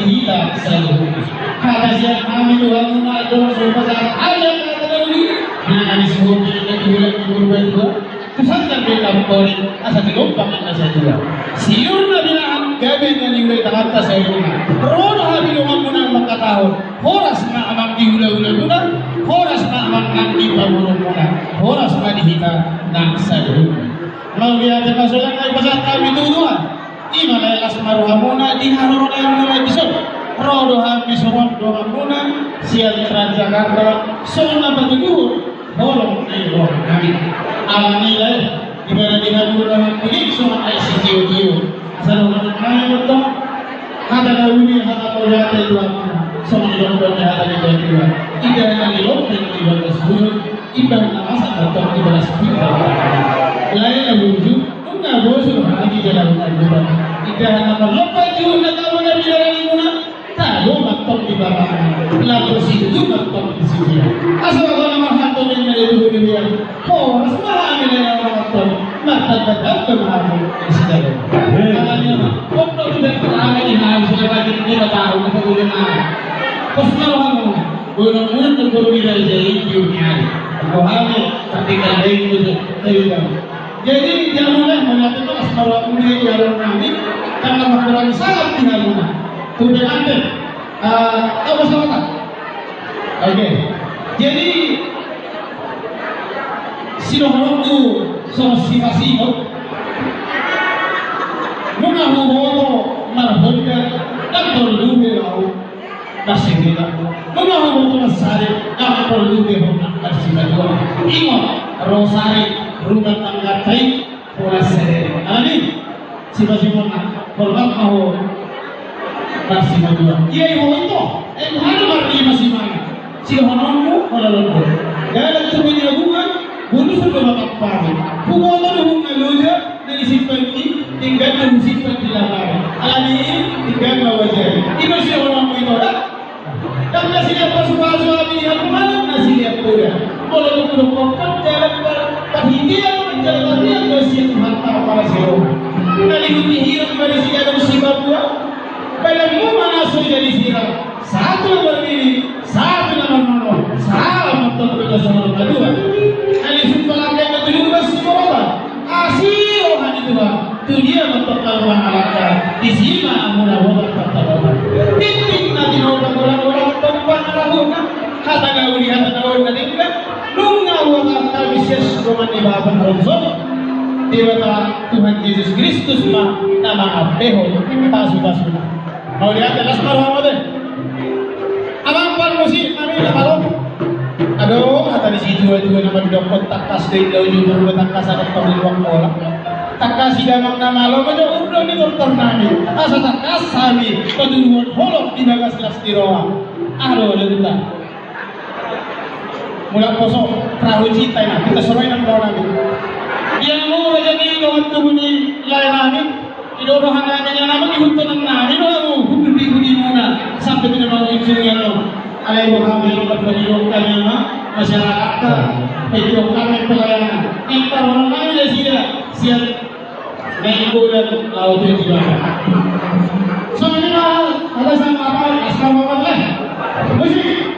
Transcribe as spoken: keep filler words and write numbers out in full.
hita saluhutna. Hata sian hami tu hamuna, adong so pasahat hami hata na uli, na nisuhut ni na tulang ni Purba Tua. Tusangkan be tampori asa tilompang na satua. Siur na binahan gabe na niula i tanganta saluhutna. Ro do hami dohononmuna mangkatahon. Horas ma amang di hula-hulamuna, horas ma amang nang di paborunmuna, horas ma di hita nang saluhutna. Mauliate ma songon i pasahat hami tu Tuhan. Ima na las ma rohamuna di haroro na nunga dison. Ro do hami songon dohononmuna sian Transjakarta songon na patuduhon holong ni rohanami. Alani i lae, di mana di hami rohanami songon aek sitio-tio. Asa dohononnami ma tong hata na uli, hata mauliate tu hamuna. Songon didok ni hata ni natua-tua, indahan na nilompan di bagas bulu, indahan na masa ma tong di bagas pinta. Lae na burju, nunga bosur hami jala nunga lupa. Indahan na marlompan juhut na tabo na bidaranimuna, tabo ma tong di bagas, lapo sintu ma tong di sidia. Asa bapa na marhato ninna di tuhu di dia. Horas ma hami na marhato, martanda-tanda ma hami di sidalom. Amen. Makanya ma, pondok udah terangkat di hami sudah bagi lima tahun, kita udah mau. Pos ma rohamuna. Bonomuna tu guru di raja i, di dunia i. Rohami, tapi kan lain gitu. Ayo, Bang. Jadi, jangan lah mengatakan asmara mulia di dalam kami, karena makurang salam di hamuna. Tuh, nanti, eh, tahu masalah tak? Oke. Jadi, sidohononku songon sipasingot. Nunga huboto marhonda, ndang porlu be laho marsirita. Nunga huboto marsari, ndang porlu be hona marsimatua. Ingot, ro sari, rumah tangga tai, pola sadari. Alani, sipasingot na, hormat ma ho marsimatua. Ia i ho ito, eh, hana marlima simana. Sidohononmu, holan on do. Dalan tu penyabuhan, bulusan do batang pari. Huboto do huna loja, na disimpan i, tinggal na disimpan di lamari. Alani i, tinggal ma wajah. Ima sidohononmu ito da? Ndang na silean pasu-pasu hami di hamu, manang na silean poda. Molo tung dokkon dalan par-, parhitean, jala tarhian do sian Tuhanta parasi roha. Na dihuti hian ma disi adong si Papua. Badanmu ma na so jadi sirang. Satu na mardiri, satu na marnono. Salam ma tong tu na so marmatua. Na disumpah langkatna tu jumpa si Jehova. Asi roha ni Tuhan, tu dia ma tong hamu mangalangka, disi ma hamu na bota tartabotan. Tingting na tinopa golang-golang tong pangarahutna, hata na uli hata na on na denggan, nunga huhatahon hami sian dongan ni Bapa na ro di son. Debata Tuhan Jesus Kristus ma na mangampehon pasu-pasuna. Mauliate, las ma rohamu ate. Amang parmusik nami na malo. Adong hata ni situa-tua na mandokkon tangkas do inda uju murba tangkas adong parluang bola. Tangkas i damang na malo ma jo urdon ni tortor nami. Asa tangkas hami patuduhon holong di bagas las ni roha. Adong do tuta. Mulak poso, perahu cinta ina, kita soro ina perahu nami. Dia mau raja ni dongan tubu ni lae nami. Ido roha nami na nama di hutonan nami do hamu, hutu di hudimuna, sampe tu na mau ujung ya lo. Alai do hami, perpedidok kami ama, masyarakat ta, pedidok kami pelayanan. Yang tahu nami da sida, sian Nainggolan laut yang tidak. Songon i ma, alasan apa, asal mamat lah. Musik.